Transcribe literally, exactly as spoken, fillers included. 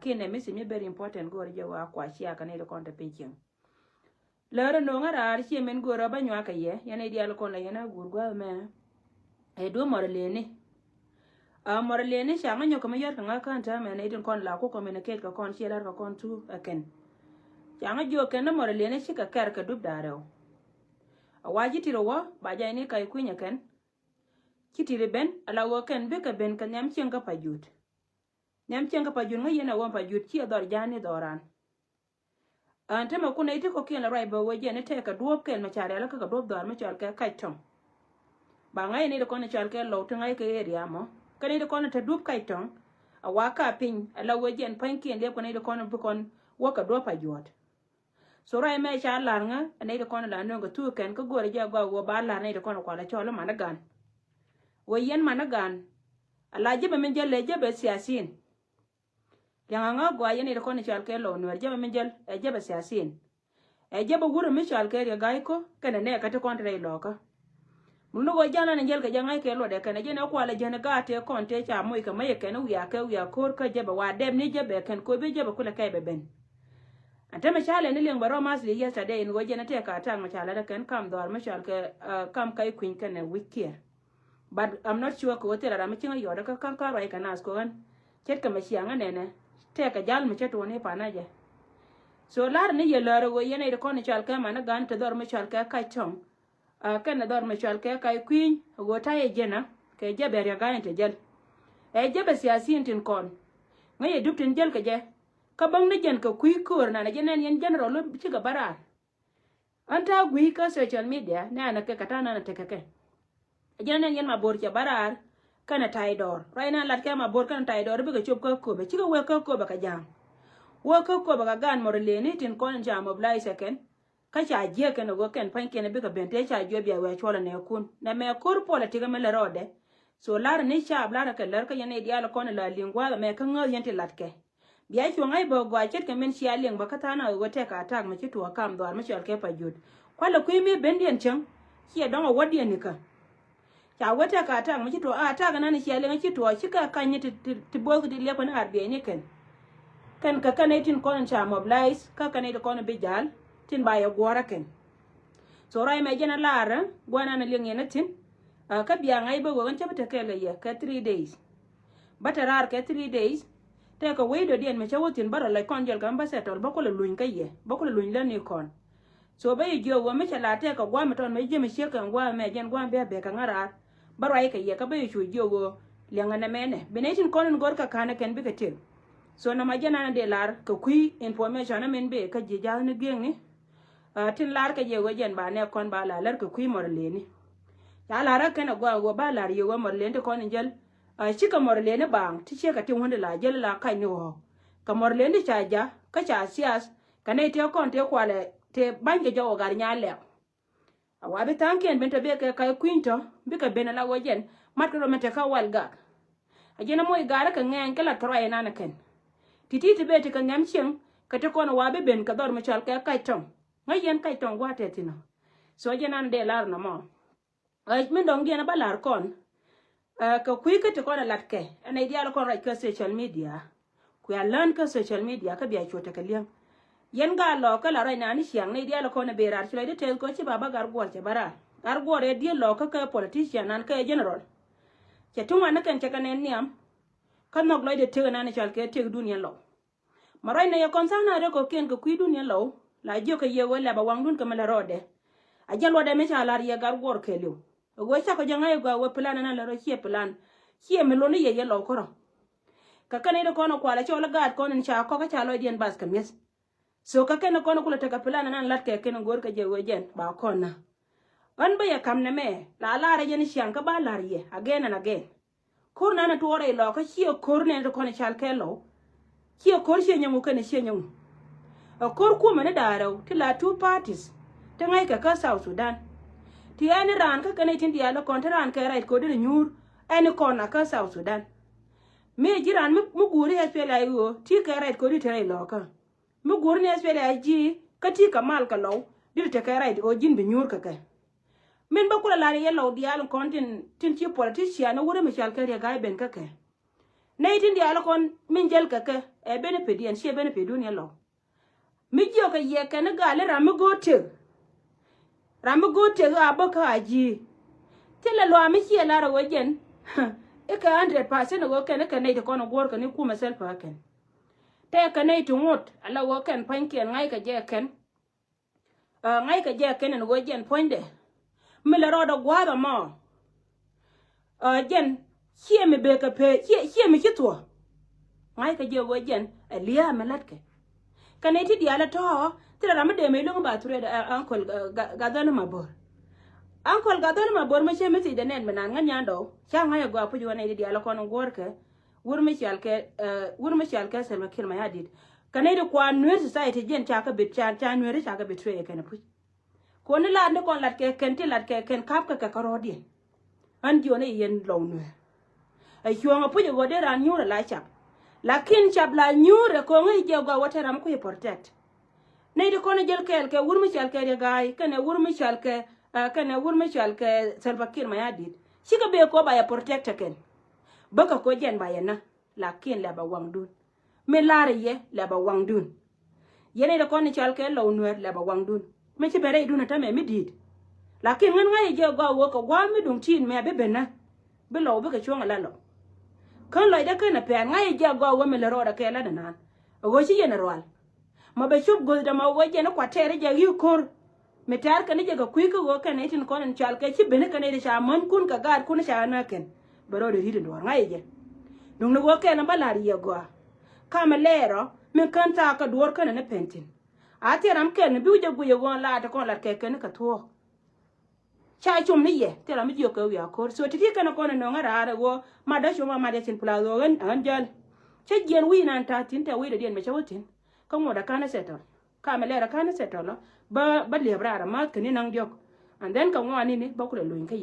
Kinɛ message mi very important go̱o̱r jɛ wa kua cia kɛ nɛy ti kɔn te piny cieŋ. Lärä no̱o̱ŋä raar ciɛ min go̱o̱rä bä nyuak kɛ yɛ yɛn nɛy diaal kɔn la yɛn a guur gua̱a̱th mɛ. Ɛ duɔ̱ɔ̱p mɔr leni. A mɔr leni ca ŋä nyɔk kɛ mi yɔr kɛ ŋä kään täämɛ nɛy tin kɔn la ku communicate kɛ kɔn ciɛ lar kɛ kɔn tu ɛ kɛn. Ca ŋä jiök kɛn ni mɔr leni cikɛ kɛr kɛ dup da̱a̱ rɛw. A wa ji̱ tit wä ba jay ni ka̱y kui̱nyɛ kɛn. Ci tit ben ala wä kɛn bikɛ ben kɛ nhiam cieŋ kä pa jut. Nhiam cieŋ kä pa jut ŋä yɛn a wä pa jut ci a dhɔr ja̱a̱n ni dhɔran. Ɛn te mɛ kun nɛy ti kɔ̱kiɛn la ruac bä wä jiɛn ni tɛk kɛ duɔ̱ɔ̱p kɛn mɛ ca rial kä kɛ duɔ̱ɔ̱p dhɔr mi cɔal kɛ kac tɔŋ. Ba ŋa̱c ni ti kɔn cɔal kɛ lɔw ti ŋa̱c kɛ area mɔ. Kɛ ni ti kɔn te dup kac tɔŋ. A wa ka piny a la wä jiɛn pa̱nykiɛn liɛp kɛ ni ti kɔn bi kɔn wä kɛ duɔ̱ɔ̱p pa juɔt. So ruac mɛ ca lar ŋä a nɛy ti kɔn la nöŋ kɛ thuk kɛn kä go̱o̱rɛ jɛ gɔaa wä ba lar nɛy ti kɔn kualɛ cɔl man ni gan. Wä yɛn man ni gan. A la jebɛ min jäl lɛ jebɛ siasin. Liaŋ a ŋä gɔaa yɛn nɛy ti kɔn cɔal kɛ lɔw nuɛr jebɛ min jäl ɛ jebɛ siasin. Ɛ jebɛ wurɛ mi cɔal kɛ riɛ ga̱y kä kɛnɛ nɛ kä ti kɔn ti rɛy lɔkä. Mun ni wä jalan in jäl kɛ jɛ ŋa̱c kɛ luɔt ɛ kɛn ɛ jɛn ɛ kualɛ jɛn ɛ gaat tëë kɔn tëë ca moc kɛ mäc ɛ kɛn ɛ wiak kɛ wiak ko̱r kä jɛbɛ wa dɛp ni jɛbɛ kɛn ko̱ bi jɛbɛ kulɛ kɛc bɛ ben. Ɛn tämɛ ca lɛ ni liɛŋ bɛ rɔ mathli yesterday in wä jɛn ɛ tëë ka taŋ mɛ ca lät ɛ kɛn kam dhɔr mi cɔal kɛ kam kac kui̱ny kɛnɛ wi̱c kiɛr. But I'm not sure kɛ wä thil a ram mi cieŋ a yɔt kä ka̱n ka̱n ruac kɛ naath kɛ ɣän. Ce̱tkɛ mɛ ciaŋ ɛ nɛnɛ tëë kɛ jal mi cä tuɔni panä jɛ. So lar ni yɛ lär ɛ wä yɛn ɛ ri kɔn cɔal kɛ man ɛ gan te dhɔr mi cɔal kɛ kac tɔŋ. Ɛ kɛn ɛ dhɔr mi cɔal kɛ kac kui̱ny ɛ wä ta̱yɛ jɛn a kɛ jɛ bɛ ria̱ gan te jäl. Ɛ jɛ bɛ siasin tin kɔn ŋäc ɛ dup tin jäl kɛ jɛ. Kä bäŋ ni jɛn kɛ kui̱ köör nan ɛ jɛ nɛn yɛn general cikɛ bä raar. Ɣän ta̱a̱ gui̱i̱ kä social media nɛn ɛ kɛ kɛ ta̱a̱ nan ɛ tekɛ kɛ. Ɛ jɛn nɛn yɛn ma bo̱r cɛ bä raar kɛnɛ ta̱y dɔɔr ruac nan lat kɛ ma bo̱r kɛnɛ ta̱y dɔɔr bikɛ cop kä köpɛ cikɛ wek kä köpɛ kɛ ja̱a̱ŋ. Wek kä köpɛ kɛ gaan mɔr leni tin kɔn in ca mobilize ɛ kɛn. Kä ca jiɛk kɛn ɛ wek kɛn pa̱ny kɛn ɛ bikɛ ben tëë ca jiɔp bia wee cuɔl ɛ nɛɛkun nɛ mɛ ko̱r puɔl ɛ tikɛ mi lɛ rɔɔdɛ. So lar ni caap lar kɛ lär kä yɛn i̱ diaal kɔn ila li̱ŋ gua̱a̱th ɛmɛ kä ŋääth yɛn ti latkɛ. Bia cuɔ̱ŋ a i̱ bä gɔaa ce̱tkɛ min cia liŋ bä kä tha̱a̱n a wek wä tɛk atak mi ci tuɔɔk kam dhɔaar mi cɔal kɛ pa jut. Kualɛ kui̱ mi bendiɛn cäŋ ciɛ dɔ̱ŋ a wädiɛn nikä. Ca wä tɛk atak mi ci tuɔɔk atak nan cia liŋ ci tuɔɔk ci kɛ kany ni ti both ti liɛpä ni ar biɛy ni kɛn. Kɛn kɛ kɛn i̱ tin kɔn in ca mobilize kä kɛn i̱ ti kɔn in bi jal tin ba yɛ guɔ̱ɔ̱rä kɛn. So ruac mɛ jɛn a lar gua̱n an a liŋ yɛn a thi̱n. Kä biaŋ a i̱ bä wek in cä bi tekɛ lɛ yɛ kɛ three days. Bä te raar kɛ three days. Tɛkɛ wec dɔ̱diɛn mɛ cä wä thi̱n bä rɔ lɛc kɔn jɔl kɛ ambassador bä kulɛ luny kä yɛ bä kulɛ luny lä ni kɔn. So bä yɛ jiök wä mi cɛ la tɛkɛ gua̱a̱m mi tɔn mɛ ji̱ mi ciek kɛ gua̱a̱m mɛ jɛn gua̱a̱m bia bɛk kɛ ŋä raar. Bä ruac kɛ yɛ kä bä yɛ cu jiök wä liɛŋɛ nɛ mɛnɛ bi nɛ tin kɔn in go̱r kɛ ka̱n kɛn bikɛ tëk. So nɔmɔ jɛn an dee lar kɛ kui̱ information amin bee kä ji̱ ja̱thni gi̱eŋni. Tin lar kɛ jɛ wee jɛn ba nɛ kɔn ba la lär kɛ kui̱ mɔr leni. Ca lar a kɛn a gɔaa wee ba lar yɛ wee mɔr leni ti kɔn in jäl. Cikɛ mɔr leni baaŋ ti ciekɛ ti wändi la jäl la kac ni ɣɔɔ. Kɛ mɔr leni ti ca ja̱ kä ca thiath kɛ nɛy tëë kɔn tëë kualɛ tëë ba̱ny kɛ jɔk wä gat nya lɛk. A wa bi tha̱a̱ŋkiɛn ben tɔ bikɛ ka̱c kui̱ny tɔ bikɛ ben ala wä jɛn mat kɛ rɔ mɛ tekä wal gak. A jɛn a moc garä kɛ ŋɛɛny kɛ lat kɛ ruac inan ɛ kɛn. Ti̱ti̱ ti bee ti kɛ nhiam cieŋ kɛ ti kɔn a wa bi ben kɛ dhɔr mi cɔal kɛ kac tɔŋ. Ŋäc yɛn kac tɔŋ gua̱a̱th tɛth thi̱n ɔ. So jɛn an dee lar nɔmɔ. Ɣäc min dɔ̱ŋ diɛn a bä lar kɔn. Kɛ kui̱ kä ti kɔn a latkɛ ɛn a i̱ diaal kɔn ruac kä social media. Kuɛ a lään kä social media kä bia cuɔt tekɛ li̱eŋ. Yɛn gaa lɔ kä la ruac nani ciaŋ ni diaal kɔn a ber raar ci lɔcdä tɛth kɔ ci ba bä gar guɔr cɛ bä raar. Gar guɔr ɛ diël lɔ kä kɛ politician nan kɛ general. Cɛ tuŋ an ni kɛn cɛ kɛ nɛn nhiam. Kä nhɔk lɔcdɛ tëk nan cɔal kɛ tëk dun yɛn lɔ. Ma ruac nɛ yɛ kɔn tha̱a̱ŋ na rɛ kɔ̱kiɛn kɛ kui̱dun yɛn lɔw la jiök kɛ yɛ wee lɛp a waŋdun kɛ mi lɛ rɔɔdɛ. A jɛn luɔtdɛ mi ca lar yɛ gar guɔr kɛɛliw. Ɛ wee cakɔ jɛ ŋa̱c ɛ gɔaa wee plan ɛnan lɛ rɔ ciɛ plan. Ciɛ mi lon ni yɛ yɛ lɔw kärɔ. Kɛ kɛn i̱ ti kɔn ɛ kual ɛ cɔl ɛ gaat kɔn in ca kɔk ɛ ca lɔcdiɛn bath kɛ mi̱eth. So kɛ kɛn ɛ kɔn ɛ kulɛ tekɛ plan ɛnan la̱t kɛ kɛn ɛ go̱o̱r kɛ jɛ wee jɛn ba kɔn na. Ɣän bä yɛ ka̱m nɛmɛ la la̱r ɛ jɛn i̱ ciaŋ kä ba la̱r yɛ again and again. Ko̱r nanɛ tuɔɔrɛ ilɔkä ciɛ ko̱r nɛn ti kɔn i̱ cal kɛ lɔw. Ciɛ ko̱r ciɛ nyɛŋu kɛnɛ ciɛ nyɛŋu. Ɛ ko̱r kumɛ ni da̱a̱ rɛw ti la two parties ti ŋa̱ckɛ kä South Sudan. Ti ɛn i̱ raan kä kɛnɛ i̱ tin diaal i̱ kɔn ti raan kɛ right ko̱r di ri nyuur ɛn i̱ kɔn a kä South Sudan. Mi ji̱ raan mi guuri ɛ piɛl a i̱ ɣöö ti kɛ right ko̱r di te rɛy lɔkä. Mi guurni S P L A I G kä ti kɛ mal kɛ lɔw diri tekɛ right ɣöö ji̱n bi nyuur kɛ kɛ. Min bä kulɛ lar yɛ lɔw diaal kɔn tin, tin ci politician ni wurɛ mi cal kɛ Riɛk Gai ben kä kɛ. Nɛy tin diaal kɔn min jäl kɛ kɛ ɛ benefit yɛn, ciɛ benefit dun yɛ lɔw. Mi jiɔkɛ yɛ kɛn i̱ gal i̱ ram mi go̱o̱r tëk. Ram mi go̱o̱r tëk a bä kä a ji̱. Thilɛ luaam mi ciɛ lar ɛ ɣöö jɛn i̱ kɛ hundred percent ɛ ɣöö kɛn i̱ kɛ nɛy ti kɔn ɛ guɔ̱ɔ̱r kɛn i̱ kumɛ Salva kɛn. Tɛkɛ nɛy ti ŋot ala ɣöö kɛn pua̱nykiɛn ŋa̱ckɛ jɛ kɛn. Ɛ, ŋa̱ckɛ jɛ kɛn ɛn ɣöö jɛn puɔ̱nydɛ mi lɛ rɔɔdɛ gua̱a̱th ɛmɔ. Ɛ, jɛn ciɛ mi bekɛ pee, ciɛ, ciɛ mi ci thuɔ̱k. Ŋa̱ckɛ jɛ ɣöö jɛn ɛ lia̱a̱ mi la̱tkɛ. Kɛ nɛy ti diaal ɛ tɔ̱ thilɛ ram mi dee mëë lo̱ŋ ba threat, ɛ, Uncle, ɛ, Ga-, Gathoni Mabor. Uncle Gathoni Mabor mi cɛ mi thiecdɛ nɛn mi naan ŋäth nyandɔw ca ŋa̱c ɛ gɔaa puc ɣöö nɛy ti diaal ɛ kɔn ɛ guɔ̱ɔ̱rkɛ. Wur mi cɔalkɛ, ɛ, wur mi cɔalkɛ Salva Kiir Mayardit. Kɛ nɛy ti kuan Nuer society jiɛn ca kɛ bit, ca, ca Nuer ca kɛ betray kɛn ɛ puc. Kɔn ni lat ni kɔn lat kɛ kɛn ti lat kɛ kɛn kap kɛ kɛ kärɔɔdiɛn. Ɣän jiɔn i̱ yɛn lɔw Nuer. Ɛ cuɔ̱ɔ̱ŋ ɛ puc ɛ ɣöö dee raan nyuur ɛ la cap. Lakin cap la nyuur ɛ ko̱ŋ i̱ jɛ gɔaa wä te ram kui̱ protect. Nɛy ti kɔn i̱ jäl kɛɛl kɛ wur mi cɔalkɛ Riek Gai kɛnɛ wur mi cɔalkɛ, ɛ, kɛnɛ wur mi cɔalkɛ Salva Kiir Mayardit. Cikɛ bee kɔ ba yɛ protect ɛ kɛn. Bäkɛ kɔ jɛn ba yɛ nä. Lakin lɛ ba waŋdun. Mi la̱rä yɛ lɛ ba waŋdun. Yɛn i̱ dee kɔn i̱ cɔalkɛ lɔw Nuer lɛ ba waŋdun. Mi ci ben rɛydun ɛ tämɛ mi di̱i̱t. Lakin ŋän ŋa̱c i̱ jɛ gɔaa ɣöö kɛ gua̱a̱th mi duŋ ti̱i̱n mɛ bi ben nä. Bi lɔw bikɛ cuɔ̱ŋ ɛ la lɔw. Kän lɔcdä kän ɛ pɛn ŋa̱c i̱ jɛ gɔaa ɣöö mi lät rɔɔdɛ kɛ la nɛ naan. Ɛ ɣöö ci yɛn ɛ rual. Ma bɛ cop go̱thdɛ ma wä jɛn i̱ kuat tɛɛr i̱ jɛ yi̱ ko̱r. Mi tɛɛr kɛn i̱ jɛ kɛ kui̱ kä ɣöö kɛn i̱ tin kɔn in cɔal kɛ ci ben i̱ kɛn i̱ ti ca mänkun kɛ gaatkun i̱ ca nä kɛn. Bɛ rɔɔdɛ ri̱t in duɔ̱ɔ̱r ŋa̱c i̱ jɛ. Duŋni ɣöö kɛn in bä la̱r yɛ gɔaa. Kamɛ lɛɛr ɔ min kän thaak kɛ duɔ̱ɔ̱r kän in i̱ pɛn thi̱n. A thil ram kɛn bi wi̱c jɛ guic ɛ ɣöö in laat ti kɔn lat kɛ kɛn i̱ kɛ thuɔ̱ɔ̱k. Ca com ni yɛ thil ram mi jiök kɛ wi̱i̱ a ko̱r. So ti̱ti̱ kɛn ɛ kɔn ɛ nöŋ ɛ raar ɛ ɣöö mat däc com a mat yɛ cin pulath ɣöö ɣän, ɣän jäl. Cä jiɛn wi̱i̱ nan ta̱a̱ thi̱n tɛ wi̱i̱ dɔ̱diɛn mɛ cä wä thi̱n. Kä ŋuɔ̱t a ka̱n ɛ settle. Kamɛ lɛɛr a ka̱n ɛ settle ɔ bä, bä liɛp raar a ma̱th kɛ ni naŋ diɔ̱k. And then kɛ ŋuani ni bä kulɛ luny kä